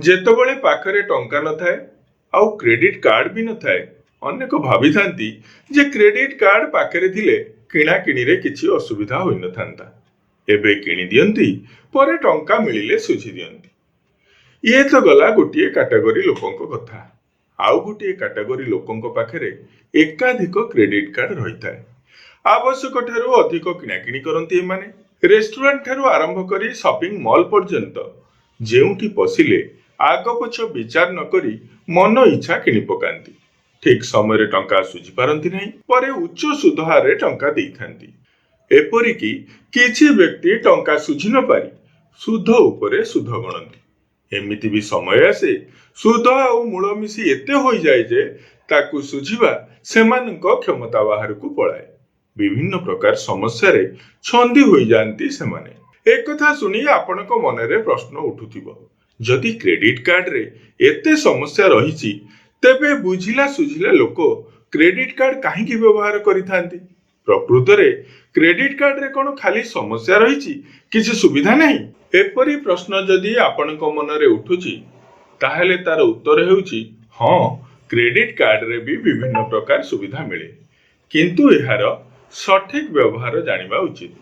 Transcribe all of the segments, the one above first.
ଯେତେବେଳେ ପାଖରେ ଟଙ୍କା ନଥାଏ ଆଉ କ୍ରେଡିଟ୍ କାର୍ଡ ବି ନଥାଏ, ଅନେକ ଭାବିଥାନ୍ତି ଯେ କ୍ରେଡିଟ୍ କାର୍ଡ ପାଖରେ ଥିଲେ କିଣାକିଣିରେ କିଛି ଅସୁବିଧା ହୋଇନଥାନ୍ତା। ଏବେ କିଣି ଦିଅନ୍ତି, ପରେ ଟଙ୍କା ମିଳିଲେ ଶୁଝି ଦିଅନ୍ତି। ଇଏ ତ ଗଲା ଗୋଟିଏ କାଟାଗୋରୀ ଲୋକଙ୍କ କଥା। ଆଉ ଗୋଟିଏ କାଟାଗୋରୀ ଲୋକଙ୍କ ପାଖରେ ଏକାଧିକ କ୍ରେଡିଟ୍ କାର୍ଡ ରହିଥାଏ। ଆବଶ୍ୟକ ଠାରୁ ଅଧିକ କିଣାକିଣି କରନ୍ତି ଏମାନେ। ରେଷ୍ଟୁରାଣ୍ଟ ଠାରୁ ଆରମ୍ଭ କରି ସପିଂ ମଲ୍ ପର୍ଯ୍ୟନ୍ତ ଯେଉଁଠି ପଶିଲେ ଆଗ ପଛ ବିଚାର ନ କରି ମନ ଇଚ୍ଛା କିଣି ପକାନ୍ତି। ଠିକ ସମୟରେ ଟଙ୍କା ଶୁଝି ପାରନ୍ତି ନାହିଁ, ପରେ ଉଚ୍ଚ ସୁଧ ହାରରେ ଟଙ୍କା ଦେଇଥାନ୍ତି। ଏପରିକି କିଛି ବ୍ୟକ୍ତି ଟଙ୍କା ଶୁଝି ନ ପାରି ସୁଧ ଉପରେ ସୁଧ ଗଣନ୍ତି। ଏମିତି ବି ସମୟ ଆସେ, ସୁଧ ଆଉ ମୂଳ ମିଶି ଏତେ ହୋଇଯାଏ ଯେ ତାକୁ ଶୁଝିବା ସେମାନଙ୍କ କ୍ଷମତା ବାହାରକୁ ପଳାଏ। ବିଭିନ୍ନ ପ୍ରକାର ସମସ୍ୟାରେ ଛନ୍ଦି ହୋଇଯାଆନ୍ତି ସେମାନେ। ଏକଥା ଶୁଣି ଆପଣଙ୍କ ମନରେ ପ୍ରଶ୍ନ ଉଠୁଥିବ, ଯଦି କ୍ରେଡିଟ୍ କାର୍ଡରେ ଏତେ ସମସ୍ୟା ରହିଛି, ତେବେ ବୁଝିଲା ସୁଝିଲା ଲୋକ କ୍ରେଡିଟ୍ କାର୍ଡ କାହିଁକି ବ୍ୟବହାର କରିଥାନ୍ତି? ପ୍ରକୃତରେ କ୍ରେଡିଟ୍ କାର୍ଡରେ କ'ଣ ଖାଲି ସମସ୍ୟା ରହିଛି, କିଛି ସୁବିଧା ନାହିଁ? ଏପରି ପ୍ରଶ୍ନ ଯଦି ଆପଣଙ୍କ ମନରେ ଉଠୁଛି, ତାହେଲେ ତାର ଉତ୍ତର ହେଉଛି ହଁ, କ୍ରେଡିଟ୍ କାର୍ଡରେ ବି ବିଭିନ୍ନ ପ୍ରକାର ସୁବିଧା ମିଳେ। କିନ୍ତୁ ଏହାର ସଠିକ ବ୍ୟବହାର ଜାଣିବା ଉଚିତ।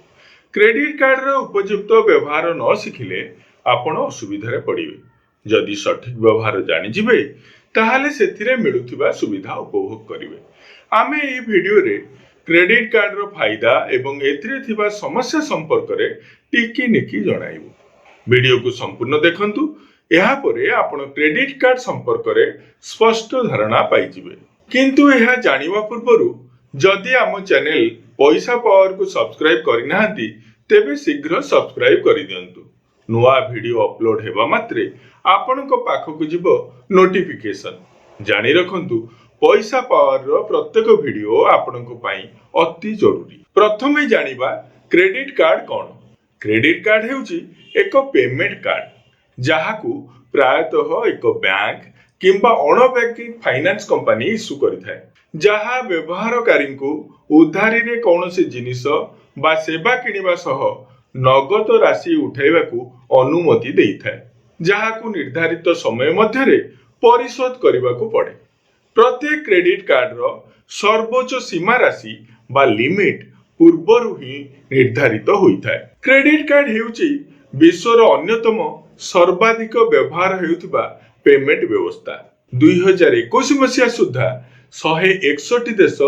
କ୍ରେଡିଟ୍ କାର୍ଡର ଉପଯୁକ୍ତ ବ୍ୟବହାର ନ ଶିଖିଲେ ଆପଣ ଅସୁବିଧାରେ ପଡ଼ିବେ। ଯଦି ସଠିକ ବ୍ୟବହାର ଜାଣିଯିବେ, ତାହେଲେ ସେଥିରେ ମିଳୁଥିବା ସୁବିଧା ଉପଭୋଗ କରିବେ। ଆମେ ଏହି ଭିଡିଓରେ କ୍ରେଡିଟ୍ କାର୍ଡର ଫାଇଦା ଏବଂ ଏଥିରେ ଥିବା ସମସ୍ୟା ସମ୍ପର୍କରେ ଟିକିନିକି ଜଣାଇବୁ। ଭିଡିଓକୁ ସମ୍ପୂର୍ଣ୍ଣ ଦେଖନ୍ତୁ। ଏହାପରେ ଆପଣ କ୍ରେଡିଟ୍ କାର୍ଡ ସମ୍ପର୍କରେ ସ୍ପଷ୍ଟ ଧାରଣା ପାଇଯିବେ। କିନ୍ତୁ ଏହା ଜାଣିବା ପୂର୍ବରୁ ଯଦି ଆମ ଚ୍ୟାନେଲ ପଇସା ପାୱାରକୁ ସବସ୍କ୍ରାଇବ କରିନାହାନ୍ତି, ତେବେ ଶୀଘ୍ର ସବସ୍କ୍ରାଇବ କରିଦିଅନ୍ତୁ। ନୂଆ ଭିଡିଓ ଅପଲୋଡ ହେବା ମାତ୍ରେ ଆପଣଙ୍କ ପାଖକୁ ଯିବ ନୋଟିଫିକେସନ। ଜାଣି ରଖନ୍ତୁ, ପଇସା ପାୱାରର ପ୍ରତ୍ୟେକ ଭିଡିଓ ଆପଣଙ୍କ ପାଇଁ ଅତି ଜରୁରୀ। ପ୍ରଥମେ ଜାଣିବା କ୍ରେଡିଟ୍ କାର୍ଡ କ'ଣ। କ୍ରେଡିଟ୍ କାର୍ଡ ହେଉଛି ଏକ ପେମେଣ୍ଟ କାର୍ଡ, ଯାହାକୁ ପ୍ରାୟତଃ ଏକ ବ୍ୟାଙ୍କ କିମ୍ବା ଅଣ ବ୍ୟାଙ୍କିଂ ଫାଇନାନ୍ସ କମ୍ପାନୀ ଇସ୍ୟୁ କରିଥାଏ, ଯାହା ବ୍ୟବହାରକାରୀଙ୍କୁ ଉଧାରୀରେ କୌଣସି ଜିନିଷ ବା ସେବା କିଣିବା ସହ ନଗଦ ରାଶି ଉଠାଇବାକୁ ଅନୁମତି ଦେଇଥାଏ, ଯାହାକୁ ନିର୍ଦ୍ଧାରିତ ସମୟ ମଧ୍ୟରେ ପରିଶୋଧ କରିବାକୁ ପଡେ। ପ୍ରତ୍ୟେକ କ୍ରେଡିଟ୍ କାର୍ଡର ସର୍ବୋଚ୍ଚ ସୀମା ରାଶି ବା ଲିମିଟ ପୂର୍ବରୁ ହିଁ ନିର୍ଦ୍ଧାରିତ ହୋଇଥାଏ। କ୍ରେଡିଟ୍ କାର୍ଡ ହେଉଛି ବିଶ୍ୱର ଅନ୍ୟତମ ସର୍ବାଧିକ ବ୍ୟବହାର ହେଉଥିବା ପେମେଣ୍ଟ ବ୍ୟବସ୍ଥା। 2021 ମସିହା ସୁଦ୍ଧା 161 ଦେଶ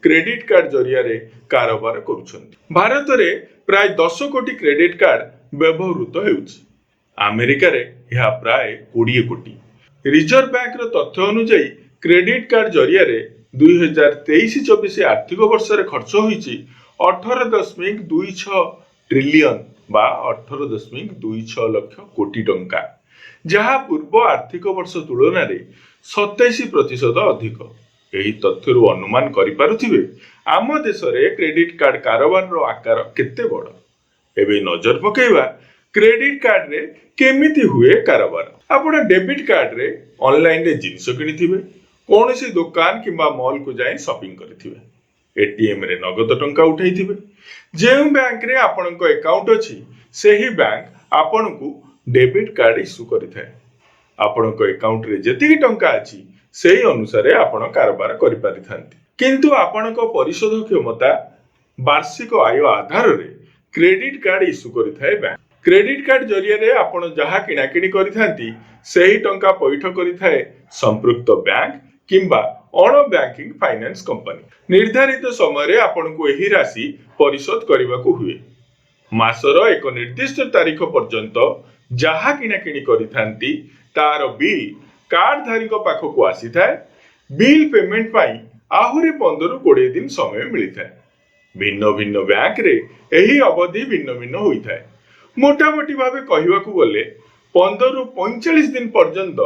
କ୍ରେଡିଟ୍ କାର୍ଡ ଜରିଆରେ କାରବାର କରୁଛନ୍ତି। ଭାରତରେ ପ୍ରାୟ 10 କୋଟି କ୍ରେଡିଟ୍ କାର୍ଡ ବ୍ୟବହୃତ ହେଉଛି। ଆମେରିକାରେ ଏହା ପ୍ରାୟ 20 କୋଟି। ରିଜର୍ଭ ବ୍ୟାଙ୍କର ତଥ୍ୟ ଅନୁଯାୟୀ କ୍ରେଡିଟ୍ କାର୍ଡ ଜରିଆରେ 2023-24 ଆର୍ଥିକ ବର୍ଷରେ ଖର୍ଚ୍ଚ ହୋଇଛି 18.26 ଟ୍ରିଲିୟନ ବା 18.26 ଲକ୍ଷ କୋଟି ଟଙ୍କା, ଯାହା ପୂର୍ବ ଆର୍ଥିକ ବର୍ଷ ତୁଳନାରେ 27% ଅଧିକ। ଏହି ତଥ୍ୟରୁ ଅନୁମାନ କରିପାରୁଥିବେ, ଆମ ଦେଶରେ କ୍ରେଡିଟ୍ କାର୍ଡ କାରବାରର ଆକାର କେତେ ବଡ଼। ଏବେ ନଜର ପକାଇବା କ୍ରେଡିଟ୍ କାର୍ଡରେ କେମିତି ହୁଏ କାରବାର। ଆପଣ ଡେବିଟ୍ କାର୍ଡରେ ଅନଲାଇନରେ ଜିନିଷ କିଣିଥିବେ, କୌଣସି ଦୋକାନ କିମ୍ବା ମଲକୁ ଯାଇ ସପିଂ କରିଥିବେ, ଏଟିଏମ ରେ ନଗଦ ଟଙ୍କା ଉଠାଇଥିବେ। ଯେଉଁ ବ୍ୟାଙ୍କରେ ଆପଣଙ୍କ ଆକାଉଣ୍ଟ ଅଛି, ସେହି ବ୍ୟାଙ୍କ ଆପଣଙ୍କୁ ଡେବିଟ୍ କାର୍ଡ ଇସ୍ୟୁ କରିଥାଏ। ଆପଣଙ୍କ ଆକାଉଣ୍ଟରେ ଯେତିକି ଟଙ୍କା ଅଛି, ସେହି ଅନୁସାରେ ଆପଣ କାରବାର କରିପାରିଥାନ୍ତି। କିନ୍ତୁ ଆପଣଙ୍କ ପରିଶୋଧ କ୍ଷମତା, ବାର୍ଷିକ ଆୟ ଆଧାରରେ କ୍ରେଡିଟ୍ କାର୍ଡ ଇସ୍ୟୁ କରିଥାଏ ବ୍ୟାଙ୍କ। କ୍ରେଡିଟ୍ କାର୍ଡ ଜରିଆରେ ଆପଣ ଯାହା କିଣାକିଣି କରିଥାନ୍ତି, ସେହି ଟଙ୍କା ପଇଠ କରିଥାଏ ସମ୍ପୃକ୍ତ ବ୍ୟାଙ୍କ କିମ୍ବା ଅଣ ବ୍ୟାଙ୍କିଂ ଫାଇନାନ୍ସ କମ୍ପାନୀ। ନିର୍ଦ୍ଧାରିତ ସମୟରେ ଆପଣଙ୍କୁ ଏହି ରାଶି ପରିଶୋଧ କରିବାକୁ ହୁଏ। ମାସର ଏକ ନିର୍ଦ୍ଦିଷ୍ଟ ତାରିଖ ପର୍ଯ୍ୟନ୍ତ ଯାହା କିଣାକିଣି କରିଥାନ୍ତି, ତାର ବିଲ୍ କାର୍ଡଧାରୀଙ୍କ ପାଖକୁ ଆସିଥାଏ। ବିଲ୍ ପେମେଣ୍ଟ ପାଇଁ ଆହୁରି 15ରୁ 20 ଦିନ ସମୟ ମିଳିଥାଏ। ଭିନ୍ନ ଭିନ୍ନ ବ୍ୟାଙ୍କରେ ଏହି ଅବଧି ଭିନ୍ନ ଭିନ୍ନ ହୋଇଥାଏ। ମୋଟାମୋଟି ଭାବେ କହିବାକୁ ଗଲେ 15ରୁ 45 ଦିନ ପର୍ଯ୍ୟନ୍ତ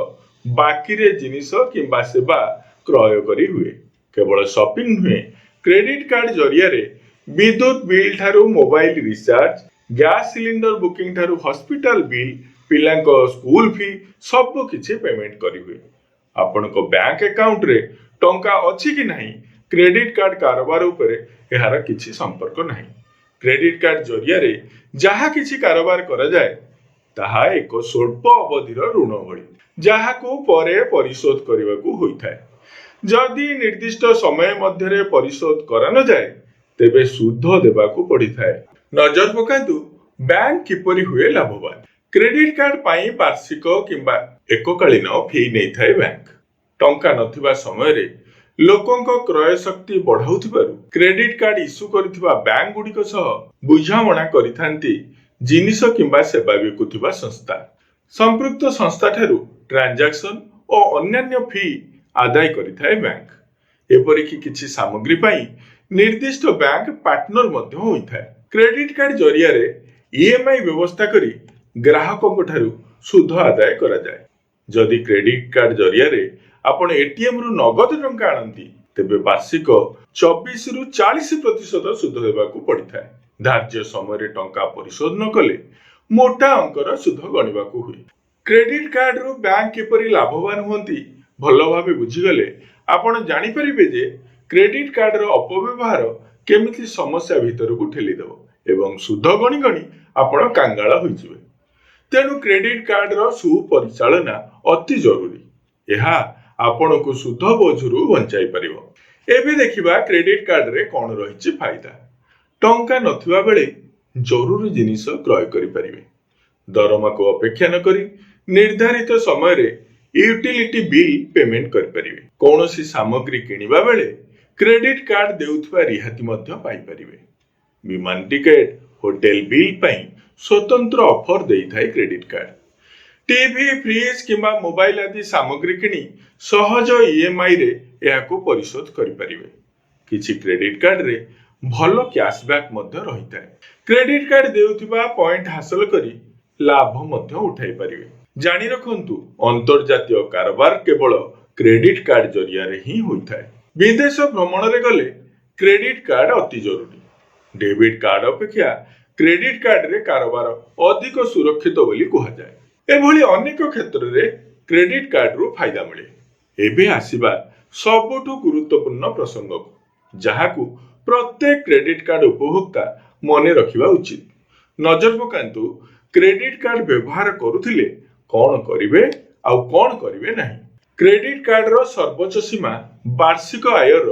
ବାକିରେ ଜିନିଷ କିମ୍ବା ସେବା କ୍ରୟ କରି ହୁଏ। କେବଳ ସପିଂ ନୁହେଁ, କ୍ରେଡିଟ୍ କାର୍ଡ ଜରିଆରେ ବିଦ୍ୟୁତ ବିଲ୍ ଠାରୁ mobile recharge, gas cylinder booking ଠାରୁ ହସ୍ପିଟାଲ ବିଲ୍, ପିଲାଙ୍କ ସ୍କୁଲ ଫି, ସବୁ କିଛି ପେମେଣ୍ଟ କରିହୁଏ। ଆପଣଙ୍କ ବ୍ୟାଙ୍କ ଆକାଉଣ୍ଟରେ ଟଙ୍କା ଅଛି କି ନାହିଁ, କ୍ରେଡିଟ୍ କାର୍ଡ କାରବାର ଉପରେ ଏହାର କିଛି ସମ୍ପର୍କ ନାହିଁ। କ୍ରେଡିଟ୍ କାର୍ଡ ଜରିଆରେ ଯାହା କିଛି କାରବାର କରାଯାଏ, ତାହା ଏକ ସ୍ୱଳ୍ପ ଅବଧିର ଋଣ ଭଳି, ଯାହାକୁ ପରେ ପରିଶୋଧ କରିବାକୁ ହୋଇଥାଏ। ଯଦି ନିର୍ଦ୍ଦିଷ୍ଟ ସମୟ ମଧ୍ୟରେ ପରିଶୋଧ କରାନଯାଏ, ତେବେ ସୁଧ ଦେବାକୁ ପଡ଼ିଥାଏ। ନଜର ପକାନ୍ତୁ, ବ୍ୟାଙ୍କ କିପରି ହୁଏ ଲାଭବାନ। କ୍ରେଡିଟ୍ କାର୍ଡ ପାଇଁ ବାର୍ଷିକ କିମ୍ବା ଏକକାଳୀନ ଫି ନେଇଥାଏ ବ୍ୟାଙ୍କ। ଟଙ୍କା ନଥିବା ସମୟରେ ଲୋକଙ୍କ କ୍ରୟ ଶକ୍ତି ବଢ଼ାଉଥିବାରୁ କ୍ରେଡିଟ୍ କାର୍ଡ ଇସ୍ୟୁ କରିଥିବା ବ୍ୟାଙ୍କ ଗୁଡ଼ିକ ସହ ବୁଝାମଣା କରିଥାନ୍ତି ଜିନିଷ କିମ୍ବା ସେବା ବିକୁଥିବା ସଂସ୍ଥା। ସମ୍ପୃକ୍ତ ସଂସ୍ଥାଠାରୁ ଟ୍ରାଞ୍ଜାକ୍ସନ ଓ ଅନ୍ୟାନ୍ୟ ଫି ଆଦାୟ କରିଥାଏ ବ୍ୟାଙ୍କ। ଏପରିକି କିଛି ସାମଗ୍ରୀ ପାଇଁ ନିର୍ଦ୍ଦିଷ୍ଟ ବ୍ୟାଙ୍କ ପାର୍ଟନର ମଧ୍ୟ ହୋଇଥାଏ। କ୍ରେଡିଟ୍ କାର୍ଡ ଜରିଆରେ ଇଏମଆଇ ବ୍ୟବସ୍ଥା କରି ଗ୍ରାହକଙ୍କ ଠାରୁ ସୁଧ ଆଦାୟ କରାଯାଏ। ଯଦି କ୍ରେଡିଟ୍ କାର୍ଡ ଜରିଆରେ ଆପଣ ଏଟିଏମ୍ ରୁ ନଗଦ ଟଙ୍କା ଆଣନ୍ତି, ତେବେ ବାର୍ଷିକ 24ରୁ 40% ସୁଧ ଦେବାକୁ ପଡ଼ିଥାଏ। ଧାର୍ଯ୍ୟ ସମୟରେ ଟଙ୍କା ପରିଶୋଧ ନ କଲେ ମୋଟା ଅଙ୍କର ସୁଧ ଗଣିବାକୁ ହୁଏ। କ୍ରେଡିଟ୍ କାର୍ଡରୁ ବ୍ୟାଙ୍କ କିପରି ଲାଭବାନ ହୁଅନ୍ତି, ଭଲ ଭାବେ ବୁଝିଗଲେ ଆପଣ ଜାଣିପାରିବେ ଯେ କ୍ରେଡିଟ୍ କାର୍ଡର ଅପବ୍ୟବହାର କେମିତି ସମସ୍ୟା ଭିତରକୁ ଠେଲିଦେବ ଏବଂ ସୁଧ ଗଣି ଗଣି ଆପଣ କାଙ୍ଗାଳ ହୋଇଯିବେ। ତେଣୁ କ୍ରେଡିଟ୍ କାର୍ଡର ସୁପରିଚାଳନା ଅତି ଜରୁରୀ। ଏହା ଆପଣଙ୍କୁ ସୁଧ ବୋଝରୁ ବଞ୍ଚାଇ ପାରିବ। ଏବେ ଦେଖିବା କ୍ରେଡିଟ୍ କାର୍ଡରେ କଣ ରହିଛି ଫାଇଦା। ଟଙ୍କା ନଥିବା ବେଳେ ଜରୁରୀ ଜିନିଷ କ୍ରୟ କରିପାରିବେ। ଦରମାକୁ ଅପେକ୍ଷା ନ କରି ନିର୍ଦ୍ଧାରିତ ସମୟରେ ୟୁଟିଲିଟି ବିଲ୍ ପେମେଣ୍ଟ କରିପାରିବେ। କୌଣସି ସାମଗ୍ରୀ କିଣିବା ବେଳେ କ୍ରେଡିଟ୍ କାର୍ଡ ଦେଉଥିବା ରିହାତି ମଧ୍ୟ ପାଇପାରିବେ। ବିମାନ ଟିକେଟ, ହୋଟେଲ ବିଲ୍ ପାଇଁ ସ୍ୱତନ୍ତ୍ର ଅଫର ଦେଇଥାଏ କ୍ରେଡିଟ୍ କାର୍ଡ। ଟିଭି, ଫ୍ରିଜ କିମ୍ବା ମୋବାଇଲ ଆଦି ସାମଗ୍ରୀ କିଣି ସହଜ ଇଏମଆଇରେ ଏହାକୁ ପରିଶୋଧ କରିପାରିବେ। କିଛି କ୍ରେଡିଟ୍ କାର୍ଡରେ ଭଲ କ୍ୟାସବ୍ୟାକ୍ ମଧ୍ୟ ରହିଥାଏ। କ୍ରେଡିଟ୍ କାର୍ଡ ଦେଉଥିବା ପଏଣ୍ଟ ହାସଲ କରି ଲାଭ ମଧ୍ୟ ଉଠାଇ ପାରିବେ। ଜାଣି ରଖନ୍ତୁ, ଅନ୍ତର୍ଜାତୀୟ କାରବାର କେବଳ କ୍ରେଡିଟ୍ କାର୍ଡ ଜରିଆରେ ହିଁ ହୋଇଥାଏ। ବିଦେଶ ଭ୍ରମଣରେ ଗଲେ କ୍ରେଡିଟ୍ କାର୍ଡ ଅତି ଜରୁରୀ। ଡେବିଟ୍ କାର୍ଡ ଅପେକ୍ଷା କ୍ରେଡିଟ୍ କାର୍ଡରେ କାରବାର ଅଧିକ ସୁରକ୍ଷିତ ବୋଲି କୁହାଯାଏ। ଏଭଳି ଅନେକ କ୍ଷେତ୍ରରେ କ୍ରେଡିଟ୍ କାର୍ଡରୁ ଫାଇଦା ମିଳେ। ଏବେ ଆସିବା ସବୁଠୁ ଗୁରୁତ୍ୱପୂର୍ଣ୍ଣ ପ୍ରସଙ୍ଗକୁ, ଯାହାକୁ ପ୍ରତ୍ୟେକ କ୍ରେଡିଟ୍ କାର୍ଡ ଉପଭୋକ୍ତା ମନେ ରଖିବା ଉଚିତ। ନଜର ପକାନ୍ତୁ, କ୍ରେଡିଟ୍ କାର୍ଡ ବ୍ୟବହାର କରୁଥିଲେ କଣ କରିବେ ଆଉ କଣ କରିବେ ନାହିଁ। କ୍ରେଡିଟ୍ କାର୍ଡର ସର୍ବୋଚ୍ଚ ସୀମା ବାର୍ଷିକ ଆୟର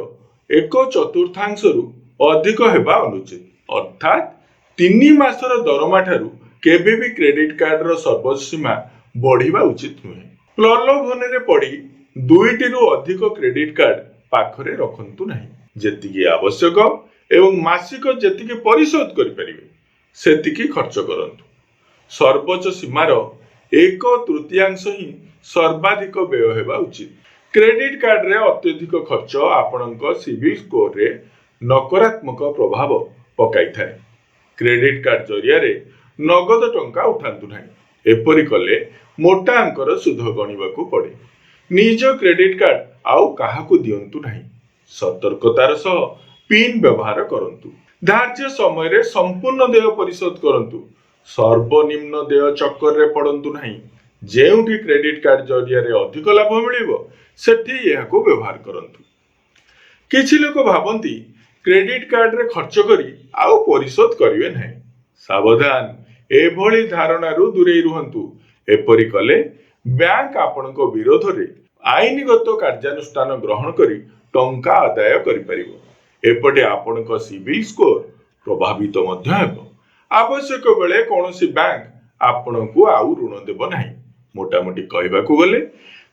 ଏକ ଚତୁର୍ଥାଂଶରୁ ଅଧିକ ହେବା ଅନୁଚିତ। ଅର୍ଥାତ୍ 3 ମାସର ଦରମା ଠାରୁ କେବେ ବି କ୍ରେଡିଟ୍ କାର୍ଡର ସର୍ବୋଚ୍ଚ ସୀମା ବଢିବା ଉଚିତ ନୁହେଁ। ପ୍ରଲୋଭନରେ ପଡି ଦୁଇଟିରୁ ଅଧିକ କ୍ରେଡିଟ୍ କାର୍ଡ ପାଖରେ ରଖନ୍ତୁ ନାହିଁ। ଯେତିକି ଆବଶ୍ୟକ ଏବଂ ମାସିକ ଯେତିକି ପରିଶୋଧ କରିପାରିବେ, ସେତିକି ଖର୍ଚ୍ଚ କରନ୍ତୁ। ସର୍ବୋଚ୍ଚ ସୀମାର ଏକ ତୃତୀୟାଂଶ ହିଁ ସର୍ବାଧିକ ବ୍ୟୟ ହେବା ଉଚିତ। କ୍ରେଡିଟ୍ କାର୍ଡରେ ଅତ୍ୟଧିକ ଖର୍ଚ୍ଚ ଆପଣଙ୍କ ସିବିଲ ସ୍କୋରରେ ନକାରାତ୍ମକ ପ୍ରଭାବ ପକାଇଥାଏ। କ୍ରେଡିଟ୍ କାର୍ଡ ଜରିଆରେ ନଗଦ ଟଙ୍କା ଉଠାନ୍ତୁ ନାହିଁ। ଏପରି କଲେ ମୋଟା ଅଙ୍କର ସୁଧ ଗଣିବାକୁ ପଡେ। ନିଜ କ୍ରେଡିଟ୍ କାର୍ଡ ଆଉ କାହାକୁ ଦିଅନ୍ତୁ ନାହିଁ। ସତର୍କତାର ସହ ପିନ୍ ବ୍ୟବହାର କରନ୍ତୁ। ଧାର୍ଯ୍ୟ ସମୟରେ ସମ୍ପୂର୍ଣ୍ଣ ଦେୟ ପରିଶୋଧ କରନ୍ତୁ। ସର୍ବନିମ୍ନ ଦେୟ ଚକ୍କରରେ ପଡ଼ନ୍ତୁ ନାହିଁ। ଯେଉଁଠି କ୍ରେଡିଟ୍ କାର୍ଡ ଜରିଆରେ ଅଧିକ ଲାଭ ମିଳିବ, ସେଠି ଏହାକୁ ବ୍ୟବହାର କରନ୍ତୁ। କିଛି ଲୋକ ଭାବନ୍ତି, କ୍ରେଡିଟ୍ କାର୍ଡରେ ଖର୍ଚ୍ଚ କରି ଆଉ ପରିଶୋଧ କରିବେ ନାହିଁ। ସାବଧାନ! ଏଭଳି ଧାରଣାରୁ ଦୂରେଇ ରୁହନ୍ତୁ। ଏପରି କଲେ ବ୍ୟାଙ୍କ ଆପଣଙ୍କ ବିରୋଧରେ ଆଇନଗତ କାର୍ଯ୍ୟାନୁଷ୍ଠାନ ଗ୍ରହଣ କରି ଟଙ୍କା ଆଦାୟ କରିପାରିବ। ଏପଟେ ଆପଣଙ୍କ ସିବିଲ ସ୍କୋର ପ୍ରଭାବିତ ମଧ୍ୟ ହେବ। ଆବଶ୍ୟକ ବେଳେ କୌଣସି ବ୍ୟାଙ୍କ ଆପଣଙ୍କୁ ଆଉ ଋଣ ଦେବ ନାହିଁ। ମୋଟାମୋଟି କହିବାକୁ ଗଲେ,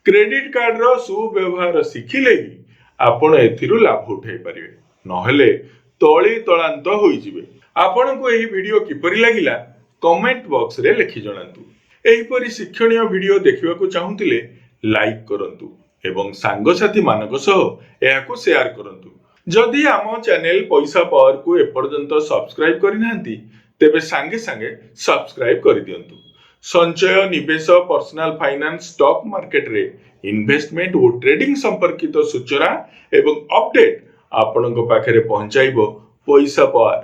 କ୍ରେଡିଟ୍ କାର୍ଡର ସୁବ୍ୟବହାର ଶିଖିଲେ ହିଁ ଆପଣ ଏଥିରୁ ଲାଭ ଉଠାଇ ପାରିବେ, ନହେଲେ ତଳି ତଳାନ୍ତ ହୋଇଯିବେ। ଆପଣଙ୍କୁ ଏହି ଭିଡିଓ କିପରି ଲାଗିଲା, କମେଣ୍ଟ ବକ୍ସରେ ଲେଖି ଜଣାନ୍ତୁ। ଏହିପରି ଶିକ୍ଷଣୀୟ ଭିଡିଓ ଦେଖିବାକୁ ଚାହୁଁଥିଲେ ଲାଇକ୍ କରନ୍ତୁ ଏବଂ ସାଙ୍ଗସାଥିମାନଙ୍କ ସହ ଏହାକୁ ସେୟାର କରନ୍ତୁ। ଯଦି ଆମ ଚ୍ୟାନେଲ ପଇସା ପାୱାରକୁ ଏପର୍ଯ୍ୟନ୍ତ ସବସ୍କ୍ରାଇବ କରିନାହାନ୍ତି, ତେବେ ସାଙ୍ଗେ ସାଙ୍ଗେ ସବସ୍କ୍ରାଇବ କରିଦିଅନ୍ତୁ। ସଞ୍ଚୟ, ନିବେଶ, ପର୍ସନାଲ ଫାଇନାନ୍ସ, ଷ୍ଟକ୍ ମାର୍କେଟରେ ଇନଭେଷ୍ଟମେଣ୍ଟ ଓ ଟ୍ରେଡିଂ ସମ୍ପର୍କିତ ସୂଚନା ଏବଂ ଅପଡେଟ୍ ଆପଣଙ୍କ ପାଖରେ ପହଞ୍ଚାଇବ ପଇସା ପାୱାର।